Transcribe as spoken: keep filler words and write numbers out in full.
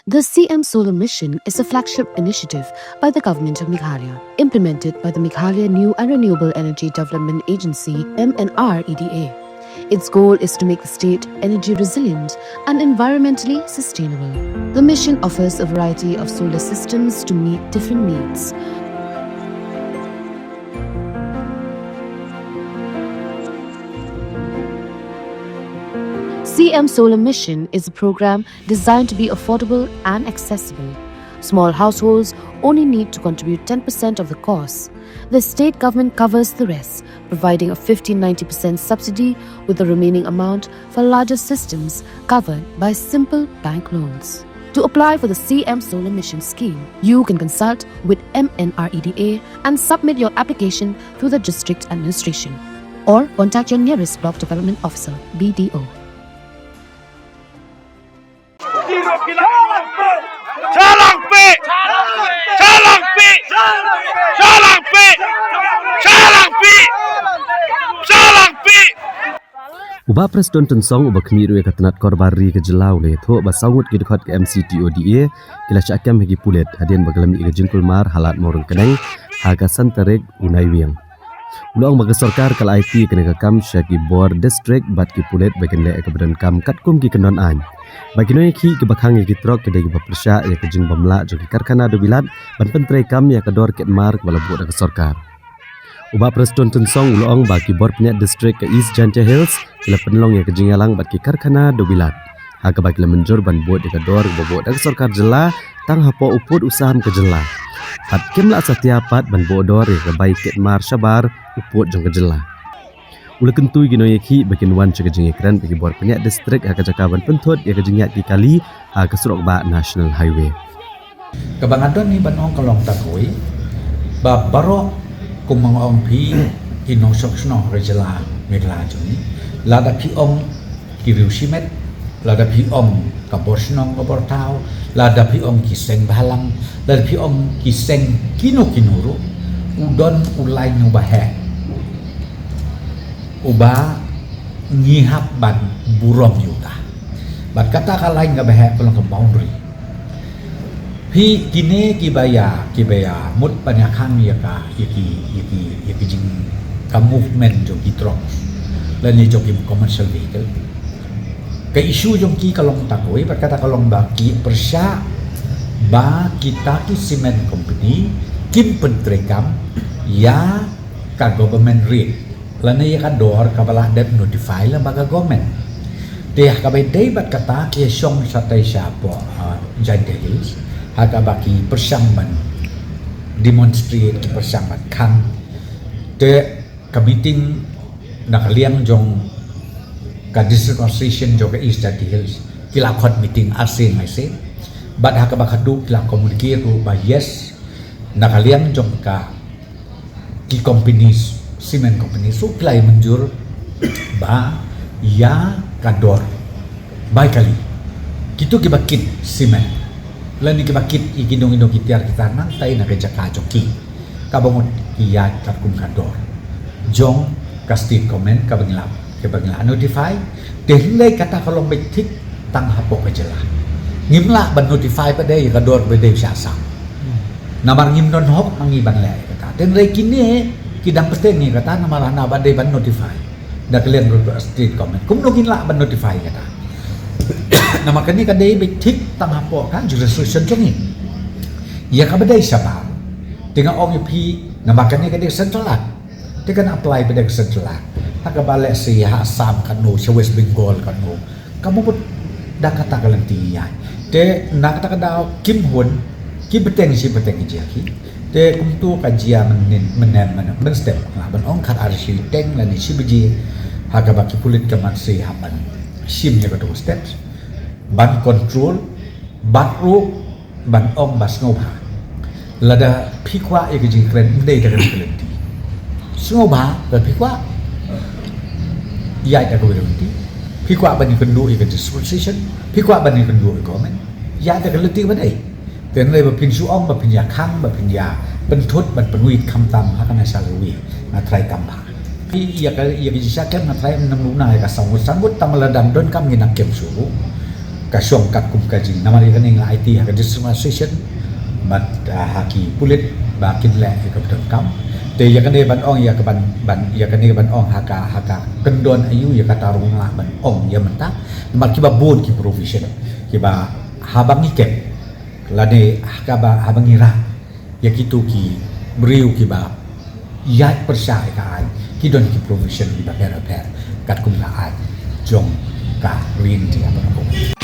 The C M Solar Mission is a flagship initiative by the Government of Meghalaya, implemented by the Meghalaya New and Renewable Energy Development Agency, M N R E D A. Its goal is to make the state energy resilient and environmentally sustainable. The mission offers a variety of solar systems to meet different needs. C M Solar Mission is a program designed to be affordable and accessible. Small households only need to contribute ten percent of the cost. The state government covers the rest, providing a fifty ninety percent subsidy, with the remaining amount for larger systems covered by simple bank loans. To apply for the C M Solar Mission scheme, you can consult with M N R E D A and submit your application through the district administration, or contact your nearest block development officer, B D O. Shalangpi! Shalangpi! Shalangpi! Shalangpi! Shalangpi! U Bah Prestone Tynsong, uba khmih ruh ïa ka tnat korbar ri ka jylla, u la ïathuh ba saw ngut ki dkhot ka M C T O D A ki la shah kem ha ki pulit hadien ba ki la mih ïa ka jingkulmar ha Lad Mawryngkneng, ha ka san tarik u Naiwieng. U la ong ba ka sorkar ka la aiti ïa kane ka kam sha ki bor district bad ki pulit ba kin leh ïa kaba donkam katkum ki kyndon aiñ. Ba ki nongïakhih kiba khang ïa ki trok ki dei kiba pyrshah ïa ka jingbym lah jong ki karkhana dewbilat ban pyntreikam ïa ka dor kit mar kaba la buh da ka sorkar. U Bah Prestone Tynsong u la ong ba ki bor pynïaid district ka East Jaintia Hills ki la pynlong ïa ka jingïalang bad ki karkhana dewbilat, ha kaba ki la mynjur ban bud ïa ka dor kaba buh da ka sorkar jylla tang hapoh u pud u sam ka jylla. Bad kim lah satia pat ban buh dor ïa ka bai kit mar shabar u pud jong ka jylla. U la kyntu ïa ki nongïakhih ba kin wan sha ka jingïakren bad ki bor pynïaid district ha ka jaka ban pynthut ïa ka jingïaid ki kali ha ka surok bah National Highway. Kaba nga don hi ban ong ka long ta kawei, ba baroh kum ma nga ong phi ki nongshong shnong ha ka jylla Meghalaya jong ngi, lada phi ong ki riew shimet, lada phi ong ka bor shnong ka bor thaw, lada phi ong ki seng bhalang, lada phi ong ki seng kino kino ruh, u don u lain uba heh uba ngi hap ban burom ïa uta. Bad kata ka lain kaba heh ka long ka boundary. Phi kine kiba ïa, kiba ïa mut ban ïa khang ïa ka, ïa ki, ïa ki, ïa ki jing ka movement jong ki trok lane jong ki commercial vehicle. Ka issue jong ki ka long ta kawei, bad kata ka long ba ki pyrshah ba kita ki cement company kim pyntreikam ïa ka government rate lane ïa ka dor kaba la dep notify lyngba ka government. Te ha kaba ïadei bad kata ki shong shatai shapoh, ah, Jaintia Hills, ha kaba ki pyrshang ban demonstrate, ki pyrshang ban khang. Te ka meeting na ka liang jong ka District Association jong ka East Jaintia Hills ki la khot meeting arsien ngai sien. Bad ha kaba khadduh ki la communicate ruh ba yes, na ka liang jong ka ki companies, cement companies ruh ki la ïa mynjur ba ïa ka dor bai kali. Kito kiba kit cement lane kiba kit ïa kino kino ki tiar ki tar nangtai na ka jaka jong ki, kaba mut ki ïaid katkum ka dor jong ka state government kaba ngi la, kaba ngi la notify. Te hynrei kata ka long beit thik tang hapoh ka jylla. Ngim lah ban notify pat de ïa ka dor ba dei sha Assam. Namar ngim don hok ma ngi ban leh ïa kata. Te hynrei kine ki dang bteng ïa kata namar hana ba dei ban notify da ka liang state government. Kumno ngin lah ban notify ïa kata? Namar kane ka dei beit thik tang hapoh ka jurisdiction jong ngi. Ïa kaba dei shabar, te nga ong ïa phi, namar kane ka dei Central Act. Te kan apply pat de ka Central Act. Ha kaba lehse ha Assam katno, sha West Bengal katno, ka mut da kata ka lynti ïa. Te na kata ka daw kim hun, ki bteng shi bteng ki jia ki. Te kumto ka jia mynnin, mynnin, mynnin, mynstep. Nga lah ban ong khatar shi teng lane shi baje, ha kaba ki pulit ka Mansi hap ban shim ïa kato ka step ban control. Bad ruh ban ong ba sngewbha, lada phi kwah ïa ka jingkren ym dei da kane ka lynti, sngewbha lada phi kwah ïaid da kawei ka lynti. Phi kwah ban ïakynduh ïa ka dispensation, phi kwah ban ïakynduh ïa ka government, ïaid da ka lynti ba dei. Te hynrei ba phin shu ong ba phin ïa khang, ba phin ïa pynthut, ban pynwit, khamtam ha kane sha lawei, nga trai kam bha. Ïa ka, ïa ka jingshah kem nga trai ym nang luna ïa ka saw ngut saw ngut, tang ma lada ym donkam ngin nang kem shuh ruh. ka shong katkum ka jing, namar ïa kane nga la aiti ha ka district administration bad, ah, ha ki pulit ba kin leh ïa ka ba donkam. Te ïa kane ban ong, ïa ka ban, ban, ïa kane ban ong ha ka, ha ka kyndon aïu, ïa kata ruh nga lah ban ong ïa mynta. Namar kiba bun ki provision kiba haba ngi kem lane ha kaba, haba ngi rah ïa kito ki briew kiba ïaid pyrshah ïa ka aiñ, ki don ki provision kiba pher pher katkum ka aiñ jong ka Ri India ba